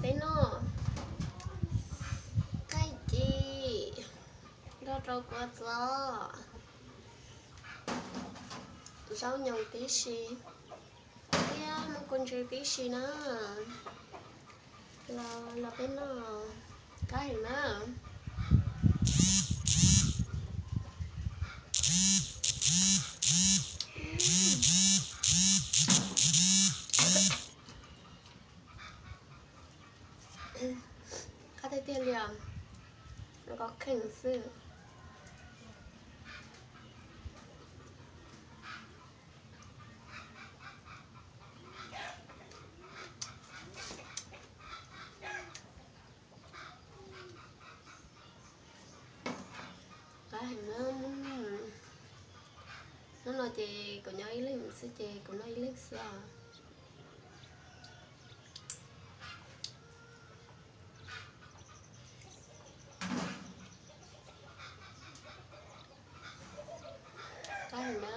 Peb noj qaib ci nrog rau kua txob, zaub nyoos tib si, thiab muaj kua ntsis tib si na. Los, los peb noj, qab heev na. Qab tiag tiag li os, nqos kheej xwb. Qab heev na. Hnub no ces kuv nyob ib leeg xwb ces kuv noj ib leeg xwb os. Qab heev na.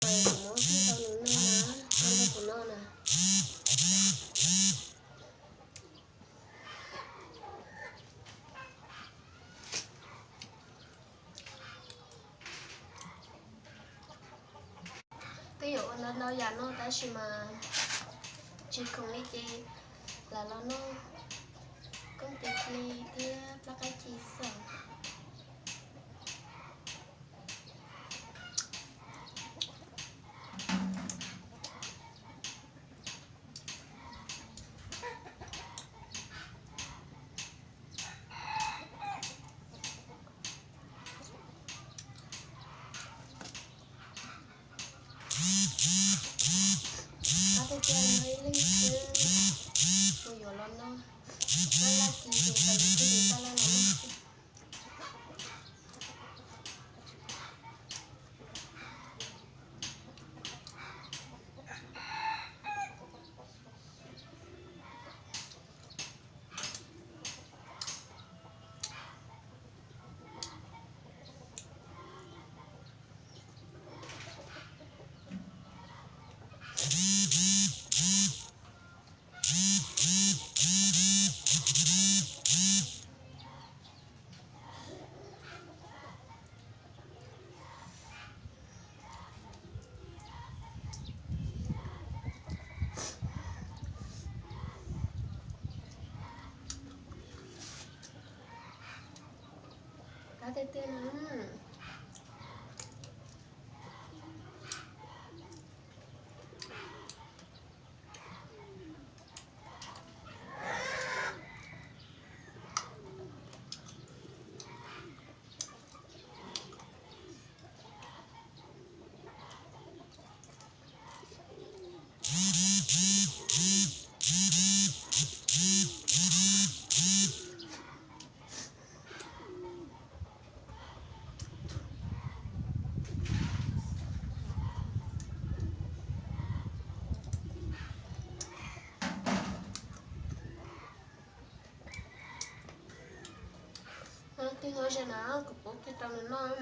Kuv muab tib tau nws noj na, koj nrog kuv noj na. Twb yuav ua ntau ntau yam no tab sis mas tsis khoom li ces lam los noj koob tis ci thiab plab qaib ci xwb. Qab tiag tiag li, ib leeg xwb, kuv yuav los noj laj laj ci ces tau ib tug tij laug los noj. Qab tiag tiag na. Tig no ze na, kuv pub kiag rau nws noj.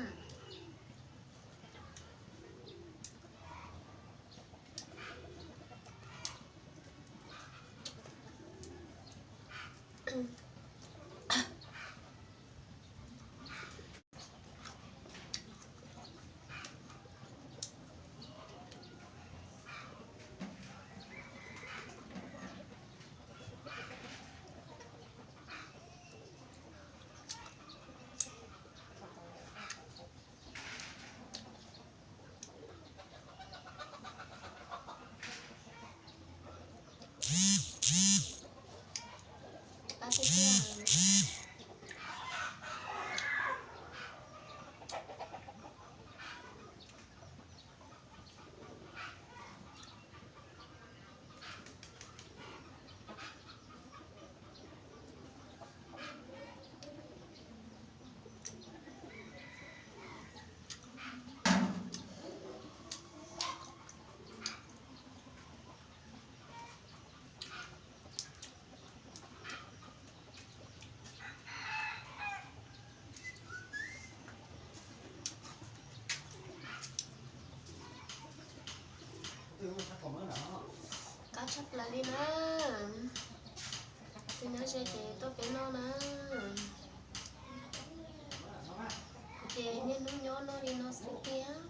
Lawm li na, tus nyob ze ces tuaj peb noj na. Ces niaj hnub nyob noj li no xwb tiag.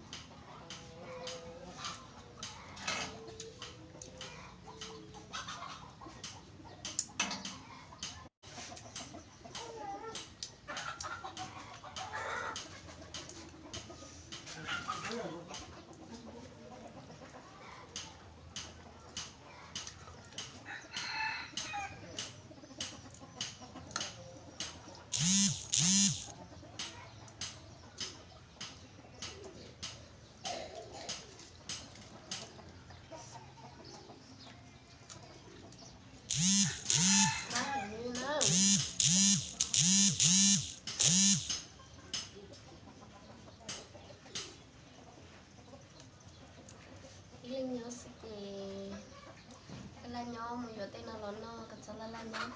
Ib leeg nyob xwb ces laj laj nyob, mus yuav tej no los noj kom txhob laj laj nyob.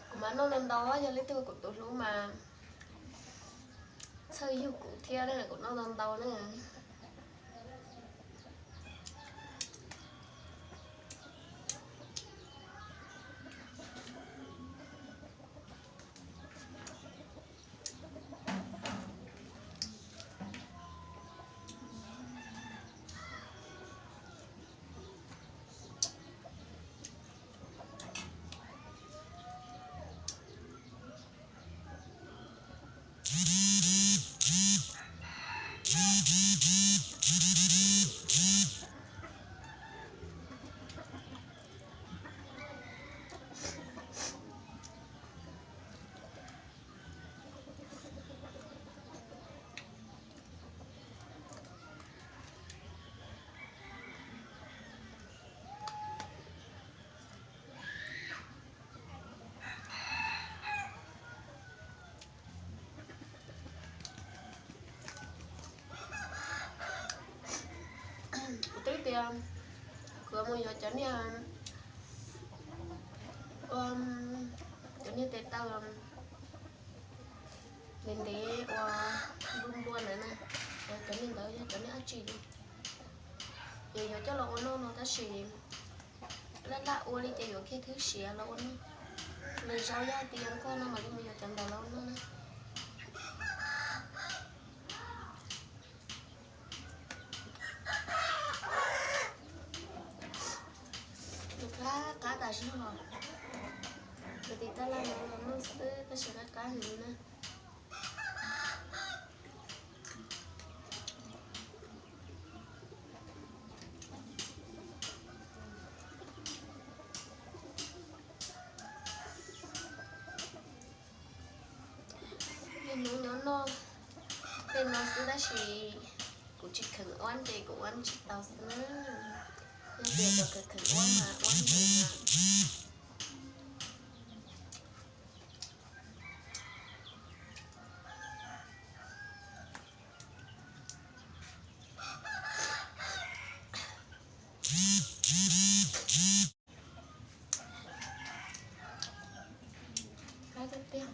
Kuv mas noj ntau ntau, yog leej twg ua kuv tus hlub mas txhawj yug kuv thiab na, kuv noj ntau ntau na. Kuv twb tias kuv mus yuav cov niag, ua, cov niag tes taw ntev ntev uas npua npua ntawd na, cov niag ntawd yog cov niag dab tsi li. Yuav yuav coj los ua noj no tab sis laj laj ua li ces yuav kiag thwb siav los ua noj. Nws zaub yog hais tias nquag no mas li mus yuav cov ntawd los ua noj na. Nws qab qab tas zog, nws tiv taj laj no los noj xwb tab sis qab qab heev li na. Niaj hnub nyob noj tej no xwb tab sis kuv tsis kheev uab ces kuv uab tsis tau xwb na. Yog tias cov kheev kheev uab mas uab heev na. Qab tiag tiag.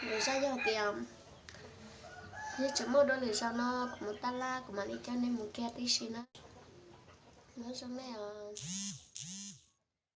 Lwm zaus yog tias, yog tseem muaj dua lwm zaus no kuv mus tab laj kuv mam li coj nej mus kiag tib si na. Nyob zoo nej os.